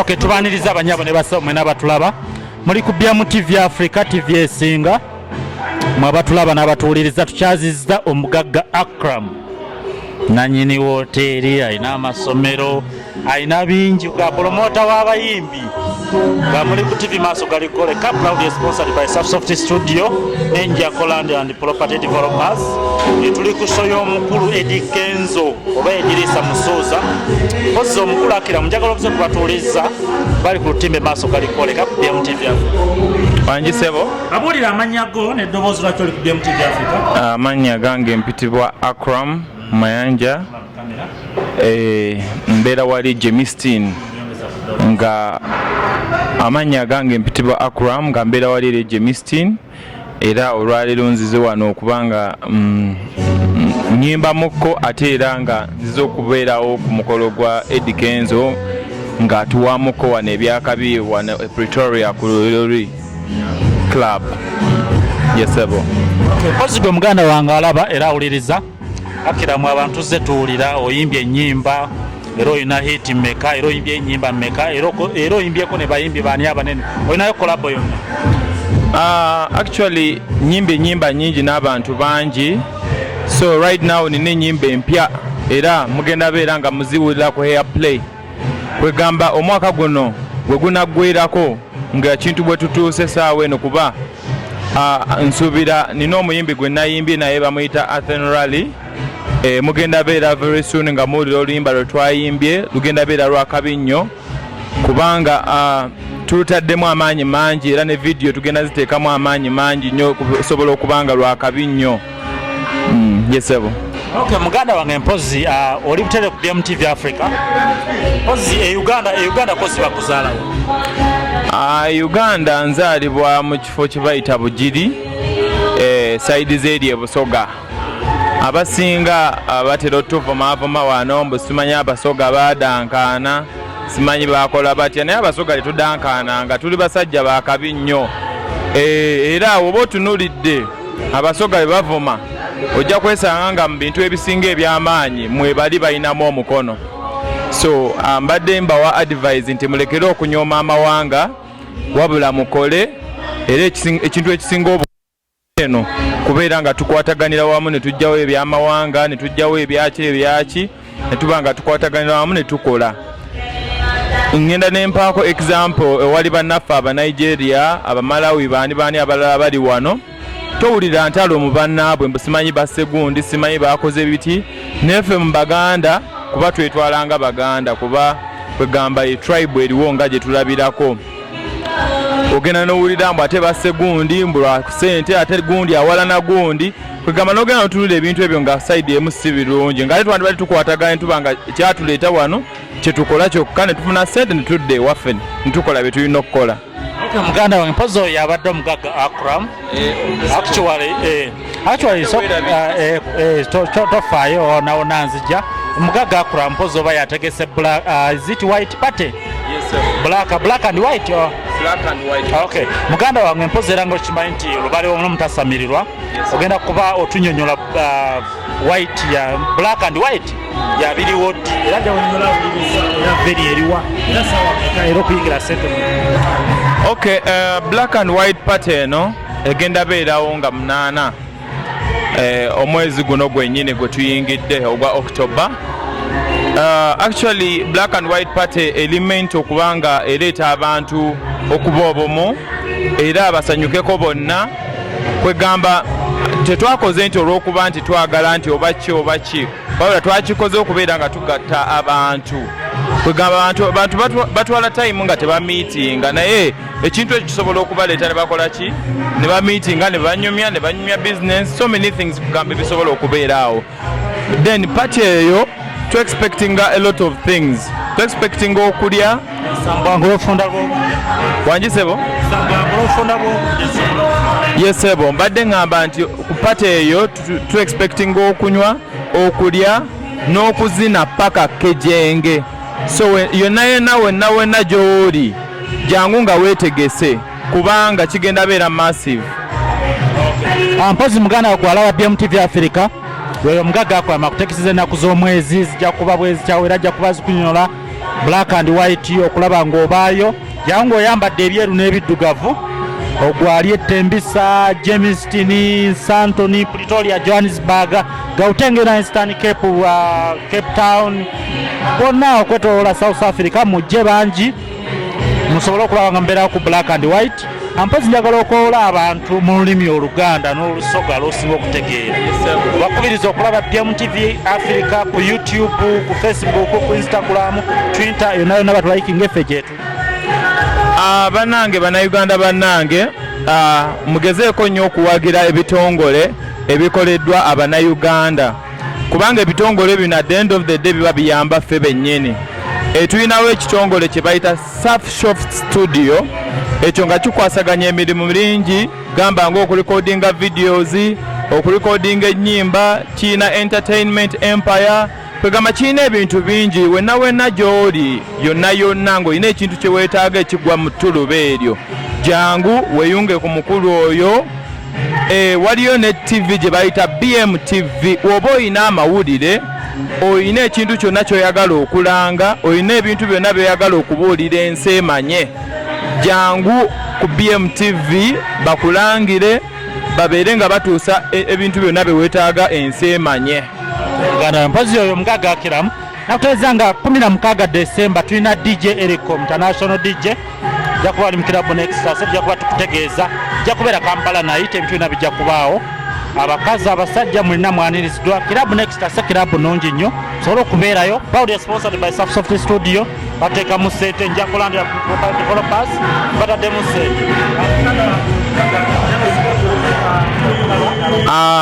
Okay, tubaniriza abanyabo ne basomwe n'abatulaba muri ku BMTV Africa TV esinga mwabatulaba n'abatuuliriza tukyazizza omugagga Akram nanyini woteri ayina amasomero ayina bingi ga promota w'abayimbi ga muri ku TV Maso galikole ka proudly sponsored by Soft Studio Nenja Land and Property Developers tuli ku show y'omukulu Eddie Kenzo oba Edirisa Musoza ozo omukulu akira mujagalo byo kubatuuliza bali ku timbe Maso galikole ka BMTV Africa Wanjisebo abulira amanya go ne dobozi lwakyo ku BMTV Africa amanya gange mpitibwa Akram Mayanja mbera wali Jemistin nga amanya gange mpitibwa Akram nga mbera wali Jemistin era olwaliro nzize wano okubanga nyimba muko ate era nga nzize okubeerawo ku mukolo gwa Eddie Kenzo nga atuwamuko wano ebyakabi wano Pretoria ku Lori Club. Yesebo Kozigwe muganda wange alaba era awuliriza akiramu abantu ze tuwulira oyimbye ennyimba era oyina hit mmeka era oyimbye ennyimba mmeka era oyimbyeko ne bayimbi baani abanene oyinayo kolabo yonna? Actually nyimba nyingi n'abantu bangi, so right now nina ennyimba empya era mugenda beera nga muziwulira ku Airplay kwegamba omwaka guno gwe gunaggwerako nga kintu bwe tutuuse saawa eno kuba nsuubira nina omuyimbi gwe nayimbye naye bamuyita Athen Rally. Mugenda beera very soon nga muwulira oluyimba lwe twayimbye lugenda beera lwakabi nnyo kubanga tulutaddemu amaanyi mangi era ne video tugenda ziteekamu amaanyi mangi nnyo kusobola okubanga lwakabi nnyo. Yesebo. Okay, muganda wange mpozi oli butere ku BMTV Africa mpozi Uganda kozi bakuzaalawo? Uganda nzaalibwa mu kifo kye bayita Bugiri side z'eri e Busoga. Abasinga batera otuvuma wano mbu simanyi abasoga badankaana simanyi bakola batya naye abasoga tetudankaana nga tuli basajja bakabi nnyo era oba otunulidde abasoga be bavuma ojja kwesanga nga mu bintu ebisinga eby'amaanyi mwe bali balinamu omukono. So mbadde mbawa advise nti mulekere okunyooma amawanga wabula mukole era ekintu ekisinga eno kubeera nga tukwataganira wamu ne tujjawo ebyamawanga ne tujjawo ebyaki ne tuba nga tukwataganira wamu ne tukola. Ngenda n'empaako example ewali bannaffe aba Nigeria aba Malawi baani abalala bali wano towulira ntalo mu bannaabwe mbu simanyi bassegundi simanyi bakoze biti neffe mu Baganda kuba twetwalanga Baganda kuba kwegamba tribe eriwo nga gye tulabirako. Ogenda n'owulira mbu ate basse gundi mbulwa ssente ate gundi awalana gundi kwegamba n'ogenda n'otulula ebintu ebyo nga side emu si birungi nga ate twandibadde tukwataganye tuba nga kyatuleeta wano kyetukola kyokka ne tufuna ssente ne tudda ewaffe ne tukola bye tulina okukola. Muganda wange mpozi oyo abadde omugagga Akram actually tofaayo nawona nzija omugagga Akram mpozi oba yategese is it white party? Yes sir. Black and white or? Black and white. Okay. Muganda wange mpozi era nga okimanyi nti olubale omutassamirirwa ogenda kuba otunyonyola white ya black and white ya biri wodi era jawonyola ya very eriwa era sawa era okuyingira sente. Okay, black and white party eno egenda beerawo nga 8 omwezi guno gwennyini gwe tuyingidde ogwa October. Actually black and white party element okubanga ereeta abantu okuba obumu era abasanyukeko bonna kwegamba tetwakoze nti olw'okuba nti twagala nti oba ki wabula twakikoze okubeera nga tugatta abantu kwegamba abantu batwala time nga tebamiitinga naye ekintu ekyo kisobola okubaleeta ne bakola ki ne bamiitinga ne banyumya business so many things kugamba bisobola okubeeraawo. Then party eyo to expecting a lot of things to expecting okulya wanjisebo yesebo mbadde ngamba nti ku party eyo to expecting okunywa okulya n'okuzina paka kejenge. So yonna wenna gy'oli jangu nga weetegese kubanga kigenda beera massive. Mpozi muganda gwalaba BMTV Africa weyo mugagga akwama kutekisiza ennaku z'omwezi zijja kuba bwezi kyawera ajja kuba zikunyonyola Black and White okulaba ng'obaayo jangu oyambadde ebyeru n'ebiddugavu ogwali Tembisa, Jamestown, Santoni, Pretoria, Johannesburg, Gauteng, Eastern Cape Town bonna okwetoloola South Africa mujje bangi musobole okulaba nga mbeerawo ku Black and White. Ampozi njagala okwola abantu mu lulimi Oluganda n'Olusoga lw'osinga okutegeera. Bakubiriza okulaba BMTV Africa ku YouTube, ku Facebook, ku Instagram, Twitter, yonna batulayikinga effe gye tuli. Bannange bannayuganda bannange mugezeeko nnyo okuwagira ebitongole ebikoleddwa abannayuganda kubanga ebitongole bino at the end of the day biba biyamba ffe bennyini. Tulinawo ekitongole kye bayita Surfshoft Studio, ekyo nga kikwasaganya emirimu mingi gamba ng'okulikodinga videos, okulikodinga ennyimba, kiina entertainment empire, kwegamba kiina ebintu bingi wenna gy'oli yonna ng'olina ekintu kye weetaaga ekigwa mu ttuluba eryo. Jangu weeyunge ku mukulu oyo. Waliyo ne TV gye bayita BMTV. Oba oyina amawulire, oyina ekintu kyonna ky'oyagala okulanga, oyina ebintu byonna by'oyagala okubuulira ensi emanye, jangu ku BMTV bakulangire babeere nga batuusa ebintu byonna bye weetaaga ensi emanye. Mpozi oyo Mugaga Akiramu nakutegeeza nga 16 December tulina DJ Ericom International DJ ajja kuba ali mu Club Next ajja kuba tukutegeeza ajja kubeera Kampala night ebintu byonna bijja kubaawo. Abakazi abasajja mulina mwaniriziddwa. Club Next club nnungi nnyo sobola okubeerayo. Proudly sponsored by Surfshoft Studio. Bateekamu ssente nja kulandira developers bataddemu ssente.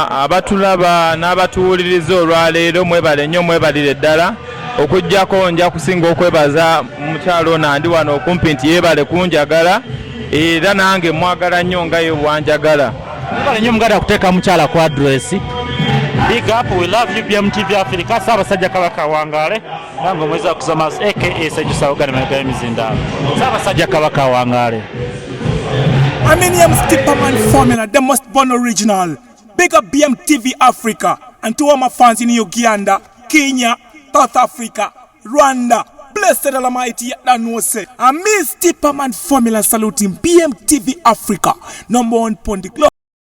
Abatulaba n'abatuwuliriza olwaleero mwebale nnyo, mwebalire ddala. Okujjako nja kusinga okwebaza mukyalo Nandi wano okumpi nti yeebale kunjagala era nange mwagala nnyo nga ye bwanjagala. Mwebale nnyo muganda kuteeka mukyala ku address. Big up, we love you BMTV Africa. Ssaabasajja Kabaka Wangaale nange omwezi wa Kusamaas aka Sejjusa Uganda Mega Emizindalo. Ssaabasajja Kabaka Wangaale. Aminium Skipperman Formula, the most born original. Big up BMTV Africa and to all my fans in Uganda, Kenya, South Africa, Rwanda. Blessed Almighty, that knows say. I miss Skipperman Formula saluting BMTV Africa, #1 pon the globe.